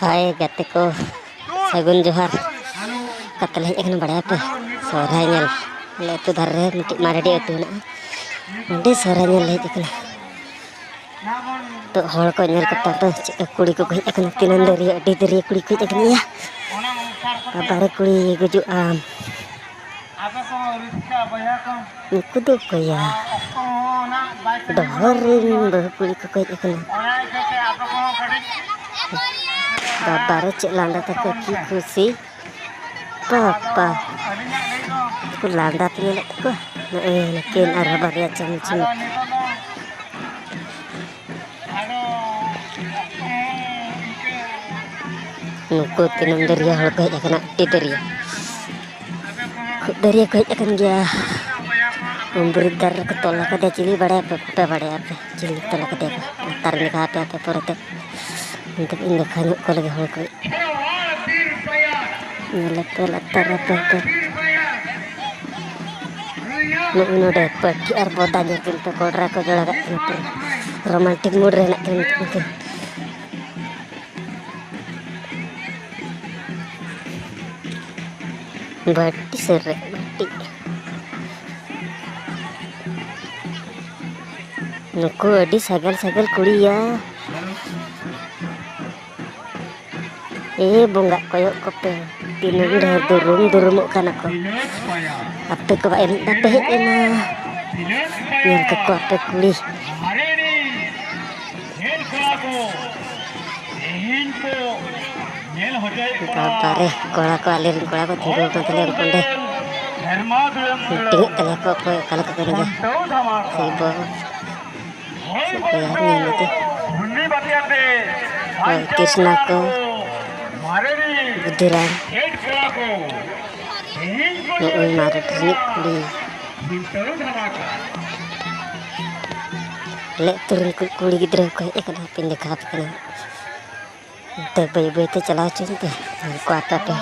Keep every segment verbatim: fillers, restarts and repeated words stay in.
ᱦᱟᱭ ᱜᱟᱛᱮ ᱠᱚ, ᱥᱟᱹᱜᱩᱱ ᱡᱚᱦᱟᱨ᱾ ᱚᱠᱟ ᱛᱮᱞᱮ ᱦᱮᱡ ᱟᱠᱟᱱᱟ ᱵᱟᱲᱟᱭᱟᱯᱮ? ᱥᱚᱦᱨᱟᱭ ᱧᱮᱞ᱾ ᱟᱞᱮ ᱟᱹᱛᱩ ᱫᱷᱟᱨᱮ ᱨᱮ ᱢᱤᱫᱴᱤᱡ ᱢᱟᱨᱮᱰᱤ ᱟᱹᱛᱩ ᱢᱮᱱᱟᱜᱼᱟ, ᱚᱸᱰᱮ ᱥᱚᱦᱨᱟᱭ ᱧᱮᱞ ᱞᱮ ᱦᱮᱡ ᱟᱠᱟᱱᱟ᱾ ᱛᱚ ᱦᱚᱲ ᱠᱚ ᱧᱮᱞ ᱠᱟᱛᱮ ᱫᱚ ᱪᱮᱫ ᱞᱮᱠᱟ ᱠᱩᱲᱤ ᱠᱚᱠᱚ ᱦᱮᱡ ᱟᱠᱟᱱᱟ, ᱛᱤᱱᱟᱹᱝ ᱫᱟᱹᱨᱭᱟᱹ, ᱟᱹᱰᱤ ᱫᱟᱹᱨᱭᱟᱹ ᱠᱩᱲᱤ ᱠᱚ ᱦᱮᱡ ᱟᱠᱟᱱᱟ ᱭᱟ᱾ ᱵᱟᱵᱟᱨᱮ ᱠᱩᱲᱤ ᱜᱩᱡᱩᱜ ᱟᱢ᱾ ᱱᱩᱠᱩ ᱫᱚ ᱚᱠᱚᱭᱟ? ᱰᱚᱦᱚᱨ ᱨᱮᱱ ᱵᱟᱹᱦᱩ ᱠᱩᱲᱤ ᱠᱚᱠᱚ ᱦᱮᱡ ᱟᱠᱟᱱᱟ᱾ ᱵᱟᱵᱟᱨᱮ ᱪᱮᱫ ᱞᱟᱸᱫᱟ ᱛᱟᱠᱚ, ᱠᱤ ᱠᱩᱥᱤ᱾ ᱯᱟᱯᱟ᱾ ᱩᱱᱠᱩ ᱞᱟᱸᱫᱟ ᱯᱮ ᱧᱮᱞᱮᱫ ᱛᱟᱠᱚᱣᱟ? ᱱᱚᱜᱼᱚᱭ ᱱᱩᱠᱤᱱ ᱟᱨᱦᱚᱸ ᱵᱟᱨᱭᱟ ᱪᱟᱢᱪᱤ᱾ ᱱᱩᱠᱩ ᱛᱤᱱᱟᱹᱝ ᱫᱟᱹᱨᱭᱟᱹ ᱦᱚᱲ ᱠᱚ ᱦᱮᱡ ᱟᱠᱟᱱᱟ, ᱟᱹᱰᱤ ᱫᱟᱹᱨᱭᱟᱹ᱾ ᱠᱷᱩᱵ ᱫᱟᱹᱨᱭᱟᱹ ᱠᱚ ᱦᱮᱡ ᱟᱠᱟᱱ ᱜᱮᱭᱟ᱾ ᱩᱢ ᱵᱨᱤᱡᱽ ᱫᱟᱨᱮ ᱨᱮᱠᱚ ᱛᱚᱞ ᱟᱠᱟᱫᱮᱭᱟ, ᱪᱤᱞᱤ ᱵᱟᱲᱟᱭᱟᱯᱮ? ᱵᱟᱯᱮ ᱵᱟᱲᱟᱭᱟᱯᱮ ᱪᱤᱞᱤ ᱛᱚᱞ ᱟᱠᱟᱫᱮᱭᱟ ᱠᱚ? ᱞᱟᱛᱟᱨ ᱨᱮ ᱫᱮᱠᱷᱟᱣ ᱟᱯᱮᱭᱟ ᱯᱮ ᱯᱚᱨᱮᱛᱮ᱾ ᱱᱤᱛᱚᱜ ᱤᱧ ᱫᱮᱠᱷᱟᱣ ᱧᱚᱜ ᱠᱚ ᱞᱟᱹᱜᱤᱫ ᱦᱚᱲ ᱠᱚ᱾ ᱧᱮᱞ ᱟᱯᱮ ᱞᱟᱛᱟᱨ ᱨᱮ ᱟᱯᱮ ᱦᱚᱸᱯᱮ᱾ ᱱᱚᱜᱼᱚᱭ ᱱᱚᱰᱮ ᱯᱟᱹᱴᱷᱤ ᱟᱨ ᱵᱚᱫᱟ ᱧᱮᱞ ᱯᱮ, ᱠᱚᱰᱨᱟ ᱠᱚ ᱡᱚᱲᱟ ᱠᱟᱜ ᱠᱟᱱᱟ, ᱯᱩᱨᱟᱹ ᱨᱳᱢᱟᱱᱴᱤᱠ ᱢᱩᱰ ᱨᱮ ᱦᱮᱱᱟᱜ ᱠᱤᱱᱟ ᱱᱩᱠᱤᱱ᱾ ᱵᱟᱹᱴᱤ ᱥᱩᱨ ᱨᱮ ᱵᱟᱹᱴᱤ᱾ ᱱᱩᱠᱩ ᱟᱹᱰᱤ ᱥᱟᱜᱮᱞ ᱥᱟᱜᱮᱞ ᱠᱩᱲᱤᱭᱟ᱾ ᱮ ᱵᱚᱸᱜᱟ, ᱠᱚᱭᱚᱜ ᱠᱚᱯᱮ, ᱛᱤᱱᱟᱹᱜ ᱰᱷᱮᱨ ᱫᱩᱨᱩᱢ ᱫᱩᱨᱩᱢᱚᱜ ᱠᱟᱱᱟ ᱠᱚ᱾ ᱟᱯᱮ ᱠᱚ ᱮᱱᱮᱡ ᱵᱟᱯᱮ ᱦᱮᱡ ᱮᱱᱟ? ᱧᱮᱞ ᱠᱟᱠᱚ ᱟᱯᱮ ᱠᱩᱲᱤ᱾ ᱵᱟᱵᱟᱨᱮ, ᱠᱚᱲᱟ ᱠᱚ, ᱟᱞᱮᱨᱮᱱ ᱠᱚᱲᱟ ᱠᱚ ᱛᱤᱸᱜᱩ ᱟᱠᱟᱱ ᱛᱟᱞᱮᱭᱟ ᱚᱸᱰᱮ᱾ ᱢᱤᱴᱤᱝᱮᱫ ᱛᱟᱞᱮᱭᱟ ᱠᱚ, ᱚᱠᱚᱭ ᱚᱠᱟ ᱞᱮᱠᱟ ᱠᱚ ᱮᱱᱮᱡᱟ᱾ ᱥᱮ ᱵᱚᱞ᱾ ᱪᱮᱫ ᱠᱚ ᱧᱮᱞ ᱤᱫᱤ᱾ ᱦᱳᱭ, ᱠᱨᱤᱥᱱᱟ ᱠᱚ, ᱵᱩᱫᱷᱤᱨᱟᱢ᱾ ᱱᱩᱜᱼᱩᱭ ᱢᱟᱨᱮ ᱨᱤᱱᱤᱡ ᱠᱩᱲᱤ᱾ ᱟᱞᱮ ᱟᱹᱛᱩ ᱨᱮᱱ ᱠᱩ-, ᱠᱩᱲᱤ ᱜᱤᱫᱽᱨᱟᱹ ᱠᱚ ᱦᱮᱡ ᱟᱠᱟᱱᱟ, ᱦᱟᱯᱮᱧ ᱫᱮᱠᱷᱟᱣ ᱟᱯᱮ ᱠᱟᱱᱟ᱾ ᱚᱱᱛᱮ ᱵᱟᱹᱭ ᱵᱟᱹᱭ ᱛᱮ ᱪᱟᱞᱟᱣ ᱦᱚᱪᱚᱧ ᱯᱮ, ᱧᱮᱞ ᱠᱚᱣᱟ ᱯᱮ ᱟᱯᱮ᱾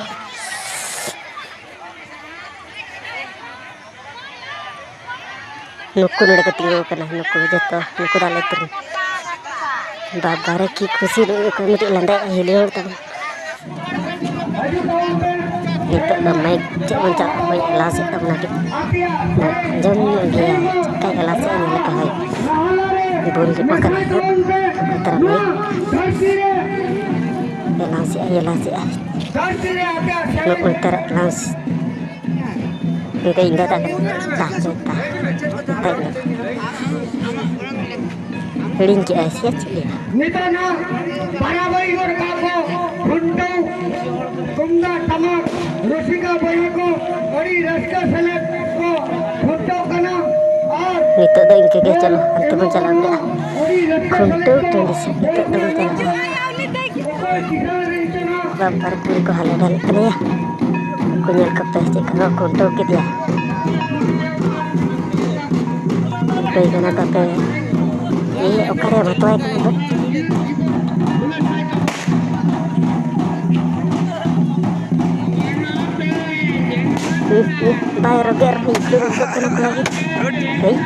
ᱱᱩᱠᱩ ᱱᱚᱰᱮ ᱠᱚ ᱛᱤᱸᱜᱩ ᱟᱠᱟᱱᱟ, ᱱᱩᱠᱩ ᱡᱚᱛᱚ, ᱱᱩᱠᱩ ᱫᱚ ᱟᱞᱮ ᱟᱹᱛᱩ ᱨᱮᱱ᱾ ᱵᱟᱵᱟ ᱨᱮ, ᱠᱤ ᱠᱷᱩᱥᱤ! ᱱᱩᱭ ᱚᱠᱚᱭ ᱢᱤᱫᱴᱤᱡ ᱞᱟᱸᱫᱟᱭᱮᱫ ᱦᱤᱞᱤ ᱦᱚᱲ ᱛᱟᱵᱚᱱ᱾ ᱱᱤᱛᱚᱜ ᱫᱚ ᱢᱟᱭᱤᱠ ᱪᱮᱫ ᱵᱚᱱ ᱪᱟᱞᱟᱜ, ᱚᱠᱚᱭ ᱮᱞᱟᱣ ᱥᱮᱫ ᱛᱟᱵᱚᱱᱟ ᱠᱤ? ᱟᱸᱡᱚᱢ ᱧᱚᱜ ᱜᱮᱭᱟ, ᱪᱮᱫᱠᱟᱭ ᱮᱞᱟᱣ ᱥᱮᱫ ᱧᱮᱞ ᱠᱟᱜ ᱦᱳᱭ᱾ ᱵᱩᱞ ᱨᱮ ᱯᱟᱠᱟᱫ ᱦᱟᱸᱜ ᱩᱞᱛᱟᱨᱟ ᱢᱟᱭᱤᱠ᱾ ᱮᱞᱟᱣ ᱥᱮᱫ ᱟᱭ, ᱮᱞᱟᱣ ᱥᱮᱫ ᱟᱭ᱾ ᱱᱩᱭ ᱩᱞᱛᱟᱨᱟ ᱮᱞᱟᱣ ᱥᱮᱫ᱾ ᱱᱤᱛᱚᱜ ᱤᱧ ᱫᱟᱫᱟ ᱠᱟᱱᱟ᱾ ᱫᱟ, ᱫᱟ, ᱫᱟ᱾ ᱦᱤᱲᱤᱧ ᱠᱮᱜᱼᱟᱭ ᱥᱮ ᱪᱮᱫ ᱞᱮᱠᱟ? ᱱᱤᱛᱚᱜ ᱱᱟ ᱵᱟᱨᱟᱵᱟᱨᱤ ᱜᱚᱫ ᱠᱟᱜ ᱠᱚ ᱠᱷᱩᱱᱴᱟᱹᱣ ᱛᱩᱢᱫᱟᱜ ᱴᱟᱢᱟᱠ ᱨᱩᱥᱤᱠᱟ ᱵᱚᱭᱦᱟ ᱠᱚ ᱟᱹᱰᱤ ᱨᱟᱹᱥᱠᱟᱹ ᱥᱮᱞᱮᱫ ᱠᱚ ᱠᱷᱩᱱᱴᱟᱹᱣ ᱠᱟᱱᱟ᱾ ᱟᱨ ᱱᱤᱛᱚᱜ ᱫᱚ ᱤᱱᱠᱟᱹ ᱜᱮ, ᱪᱚᱞᱚ ᱦᱟᱱᱛᱮ ᱵᱚᱱ ᱪᱟᱞᱟᱣ ᱞᱮᱜᱼᱟ᱾ ᱟᱹᱰᱤ ᱨᱟᱹᱥᱠᱟᱹ ᱥᱮᱞᱮᱫ ᱠᱷᱩᱱᱴᱟᱹᱣ ᱠᱚ ᱴᱟᱺᱰᱤ ᱥᱮᱫ ᱱᱤᱛᱚᱜ ᱫᱚᱵᱚᱱ ᱪᱟᱞᱟᱜᱼᱟ᱾ ᱵᱟᱵᱟᱨ ᱠᱩᱲᱤ ᱠᱚ ᱦᱟᱞᱮ ᱰᱟᱞᱮᱜ ᱠᱟᱱᱟ᱾ ᱩᱱᱠᱩ ᱧᱮᱞ ᱠᱚᱯᱮ ᱪᱮᱫ ᱠᱚ ᱠᱷᱩᱱᱴᱟᱹᱣ ᱠᱮᱫᱮᱭᱟ᱾ ᱠᱷᱩᱱᱴᱟᱹᱣ ᱠᱟᱱᱟ ᱠᱚ ᱦᱟᱯᱮ᱾ ᱮᱭ, ᱚᱠᱟᱨᱮ ᱵᱷᱟᱛᱣᱟᱭ ᱠᱟᱱᱟ ᱫᱚ? ᱦᱩᱸ, ᱦᱩᱸ, ᱵᱟᱭ ᱨᱚᱜᱮ ᱨᱮᱦᱚᱸ ᱤᱠᱲᱩᱢ ᱠᱚᱜ ᱠᱟᱱᱟ ᱠᱚ ᱞᱟᱹᱜᱤᱫ᱾ ᱦᱮᱭ,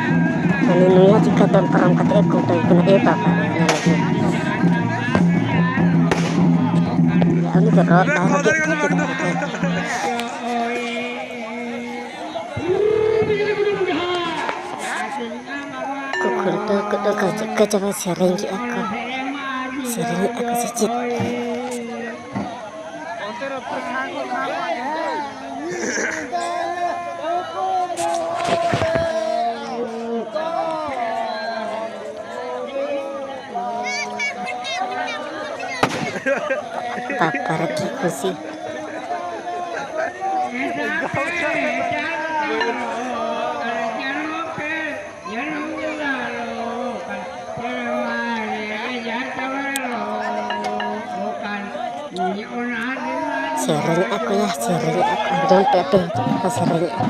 ᱢᱟᱱᱮ ᱱᱩᱭ ᱦᱚᱸ ᱪᱤᱠᱟ ᱫᱚᱱ ᱯᱟᱨᱚᱢ ᱠᱟᱛᱮ ᱮ ᱠᱷᱩᱱᱴᱟᱹᱣ ᱠᱟᱱᱟ? ᱮ ᱵᱟᱵᱟ, ᱧᱮᱞ ᱢᱮ᱾ ᱩᱱᱤ ᱫᱚ ᱨᱚᱜ ᱵᱟᱭ ᱨᱚᱜᱮᱫ ᱠᱟᱱᱟ, ᱪᱮᱫ ᱠᱚ ᱠᱷᱩᱱᱴᱟᱹᱣ ᱠᱚᱫᱚ ᱠᱚ ᱪᱮᱫ ᱠᱚ ᱪᱚ ᱠᱚ ᱥᱮᱨᱮᱧ ᱠᱮᱜᱼᱟ ᱠᱚ, ᱥᱮᱨᱮᱧᱮᱜᱼᱟ ᱠᱚ ᱥᱮ ᱪᱮᱫ? ᱵᱟᱯᱨᱮ ᱠᱤ ᱠᱷᱩᱥᱤ᱾ ᱥᱮᱨᱮᱧᱮᱜᱼᱟ ᱠᱚ ᱭᱟ, ᱥᱮᱨᱮᱧᱮᱜᱼᱟ ᱠᱚ, ᱟᱸᱡᱚᱢ ᱯᱮ ᱟᱯᱮ ᱪᱮᱫ ᱠᱚ ᱥᱮᱨᱮᱧᱮᱜᱼᱟ᱾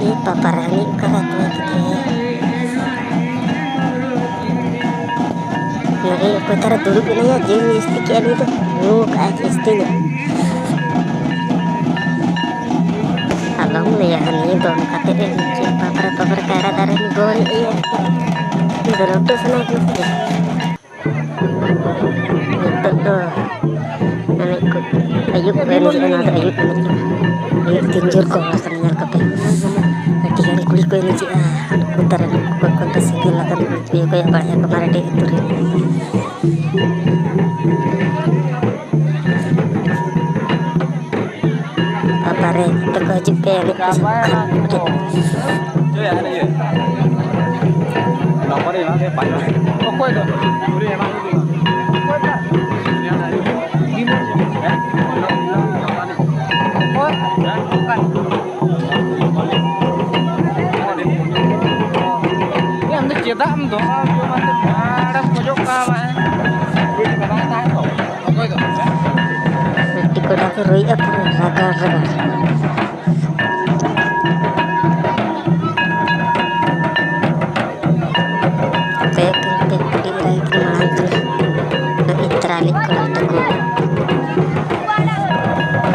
ᱮ ᱵᱟᱵᱟ ᱨᱮ, ᱦᱟᱹᱱᱤ ᱚᱠᱟ ᱨᱮ ᱛᱚᱞ ᱠᱮᱫᱮᱭᱟ? ᱟᱨᱮ, ᱚᱠᱚᱭ ᱛᱟᱨᱟ ᱫᱩᱲᱩᱵ ᱮᱱᱟᱭᱟ, ᱡᱮ ᱡᱟᱹᱥᱛᱤ ᱠᱮᱜᱼᱟ ᱱᱩᱭ ᱫᱚ, ᱧᱩ ᱠᱟᱜᱼᱟᱭ ᱡᱟᱹᱥᱛᱤ ᱧᱚᱜ᱾ ᱟᱞᱚᱢ ᱞᱟᱹᱭᱟ, ᱦᱟᱹᱱᱤ ᱫᱚᱱ ᱠᱟᱛᱮ ᱮ ᱪᱮᱫ, ᱵᱟᱯᱨᱮ, ᱵᱟᱯᱨᱮ, ᱠᱟᱭᱨᱟ ᱫᱟᱨᱮ ᱨᱮ ᱜᱚᱲ ᱮᱭᱟ᱾ ᱩᱱᱤ ᱫᱚ ᱞᱟᱹᱴᱩ ᱥᱟᱱᱟᱭ ᱠᱟᱱᱟ ᱥᱮ? ᱱᱤᱛᱚᱜ ᱫᱚ ᱮᱱᱮᱡ ᱠᱚ ᱟᱹᱭᱩᱵ ᱠᱚ ᱮᱱᱮᱡ ᱠᱟᱱᱟ, ᱱᱚᱣᱟ ᱫᱚ ᱟᱹᱭᱩᱵ ᱮᱱᱮᱡ ᱠᱟᱱᱟ᱾ ᱟᱹᱭᱩᱵ ᱛᱤᱱ ᱡᱳᱨ ᱠᱚ ᱦᱚᱲ ᱠᱟᱱᱟ, ᱧᱮᱞ ᱠᱚᱯᱮ᱾ ᱟᱹᱰᱤ ᱜᱟᱱ ᱠᱩᱲᱤ ᱠᱚ ᱮᱱᱮᱡᱮᱜᱼᱟ᱾ ᱩᱱᱠᱩ ᱛᱟᱨᱟ ᱱᱩᱠᱩ ᱠᱚ ᱠᱚ ᱥᱤᱸᱜᱮᱞ ᱟᱠᱟᱱ, ᱠᱚᱭᱚᱜ ᱵᱟᱲᱟᱭᱟ ᱠᱚ ᱢᱟᱨᱮ ᱰᱤ ᱟᱹᱛᱩ ᱨᱮ᱾ ᱵᱟᱵᱟᱨᱮ, ᱡᱚᱛᱚ ᱠᱚ ᱦᱤᱡᱩᱜ ᱯᱮ, ᱮᱱᱮᱡ ᱠᱚ ᱥᱟᱵ ᱠᱷᱟᱱ ᱠᱟᱹᱴᱤᱡ᱾ ᱚᱠᱚᱭ ᱫᱚ? ᱚᱠᱚᱭ? ᱟᱢ ᱫᱚ ᱪᱮᱫᱟᱜ ᱮᱢ ᱫᱚᱦᱚ ᱦᱚᱪᱚ ᱠᱟᱱ ᱛᱮ ᱢᱟᱲᱟᱝ ᱮᱢ ᱠᱷᱚᱡᱚᱜ ᱠᱟᱱᱟ ᱵᱟᱝ? ᱚᱠᱚᱭ ᱫᱚ? ᱢᱤᱫᱴᱤᱡ ᱠᱚᱲᱟ ᱠᱚ ᱨᱩᱭᱮᱫᱼᱟ ᱯᱩᱨᱟᱹ ᱨᱟᱜᱟᱲ ᱨᱟᱜᱟᱲ᱾ ᱟᱯᱮ ᱠᱤᱱ ᱯᱮ ᱠᱩᱞᱤ ᱵᱟᱲᱟᱭ ᱠᱤᱱ ᱢᱟᱲᱟᱝ ᱠᱟᱱᱟ᱾ ᱱᱩᱭ ᱛᱟᱨᱟ ᱨᱤᱱᱤᱡ ᱠᱚᱲᱟ ᱛᱟᱠᱚ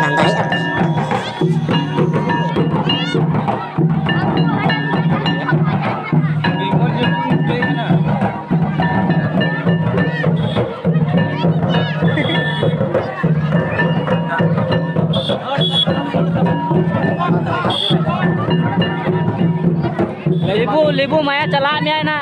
ᱞᱟᱸᱫᱟᱭᱮᱫᱼᱟ ᱠᱚ᱾ ᱞᱮᱵᱩ, ᱞᱮᱵᱩ ᱢᱟᱭᱟ ᱪᱟᱞᱟᱜ ᱢᱮᱭᱟ ᱱᱟ᱾